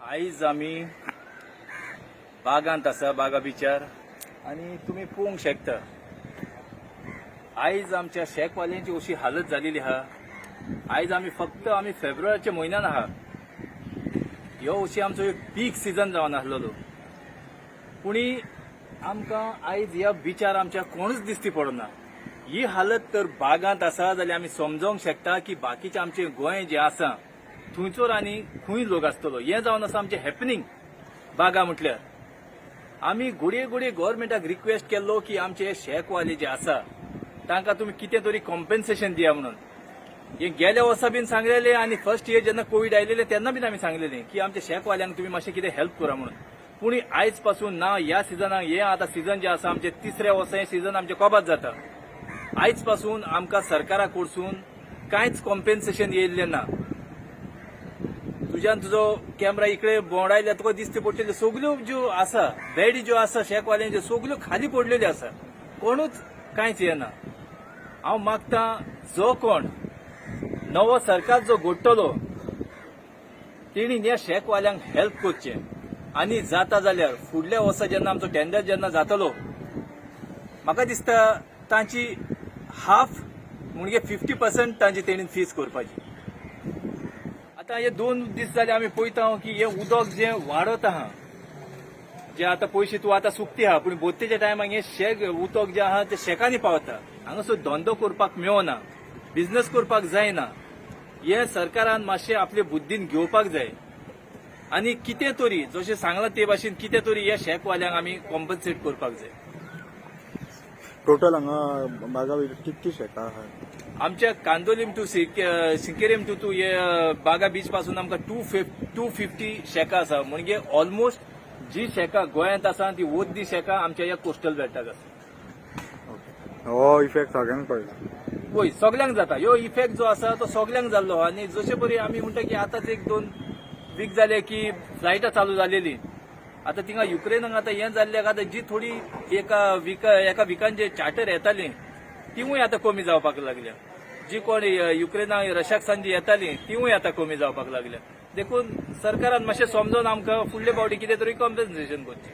आयज आमी बागांत आसा, बागा बिचार, आनी तुमी पळोवंक शकता आयज आमच्या शेकवाल्यांची अशी हालत जालेली आहा. आयज आमी फक्त आमी फेब्रुवारीच्या म्हयन्यान आहा. ह्यो अशी आमचो एक पीक सिजन जावन आसलेलो, पूण आमकां आयज ह्या बिचार आमच्या कोणूच दिसती पडना. ही हालत तर बागांत आसा जाल्यार आमी समजोंक शकता की बाकीचे आमचे गोंय जे आसा थंयसर आनी खंय लोक आसतलो. हें जावन आसा आमचें हॅपनिंग बागा. म्हटल्यार आमी घडये घडये गव्हर्मेंटाक रिक्वेस्ट केल्लो की आमचे शेकवाले जे आसा तांकां तुमी कितें तरी कॉम्पेन्सेशन दिया म्हणून. हे गेल्या वर्सा बीन सांगलेले आनी फर्स्ट इयर जेन्ना कोवीड आयलेले तेन्ना बीन आमी सांगलेले की आमच्या शेकवाल्यांक तुमी मातशें कितें हेल्प करा म्हणून. पूण आयज पासून ना ह्या सिजनाक, हे आतां सिजन जे आसा आमचे तिसऱ्या वर्सा, हे सिजन आमचे कोबाद जाता. आयज पासून आमकां सरकारा कडसून कांयच कॉम्पेन्सेशन येयल्लें ना. तुज्यान तुजो कॅमरा इकडे भोंवडायल्यार तुका दिसती पडटली, सगल्यो ज्यो आसा बेडी ज्यो आसा शेकवाल्यांच्यो सगल्यो खाली पडलेल्यो आसा. कोणूच कांयच येना. हांव मागता, जो कोण नवो सरकार जो घडटलो तेणी ह्या शेकवाल्यांक हेल्प करचें आनी जाता जाल्यार फुडल्या वर्सा जेन्ना आमचो टेंडर जेन्ना जातलो, म्हाका दिसता तांची हाफ म्हणजे 50% तांची तेणी फीस करपाची. आतां हे 2 दीस जाले आमी पळयता की हे उदक जे वाडत आहा, जे आतां पयशे तूं आतां सुकती आहा, पूण बोत्तेच्या टायमाक हे शेक उदक जे आहा ते शेकांनी पावता. हांगासर धंदो करपाक मेळना, बिझनस करपाक जायना. हे सरकारान मातशें आपले बुद्दीन घेवपाक जाय आनी कितें तरी जशें सांगलां ते भाशेन कितें तरी ह्या शेकवाल्यांक आमी कॉम्पन्सेट करपाक जाय. टोटल हांगा बागा कितकी शेकां आहात? आमच्या कांदोलीम टू सिंकेरीम टू तू हे बागा बीच पासून आमकां 250 शेकां आसा. म्हणजे ऑलमोस्ट जी शेकां गोंयांत आसा ती अर्दी शेकां आमच्या ह्या कोस्टल बेल्टाक आसा. ओके, हो इफेक्ट सगळ्यांक पडला? वय, सगल्यांक जाता. ह्यो इफेक्ट जो आसा तो सगल्यांक जाल्लो. आनी जशे परी आमी म्हणटा की आतांच एक 2 वीक जाले की फ्लायटां चालू जालेली. आतां थिंगा युक्रेनाक आतां हें जाल्ल्याक आतां जी थोडी एका विकान जे चार्टर येताली तिवूय आतां कमी जावपाक लागल्या. जी कोण युक्रेनाक रशियाक सान जी येताली तिवूय आतां कमी जावपाक लागल्या. देखून सरकारान मातशें समजून आमकां फुडले फावटी कितें तरी कॉम्पेन्सेशन करचें.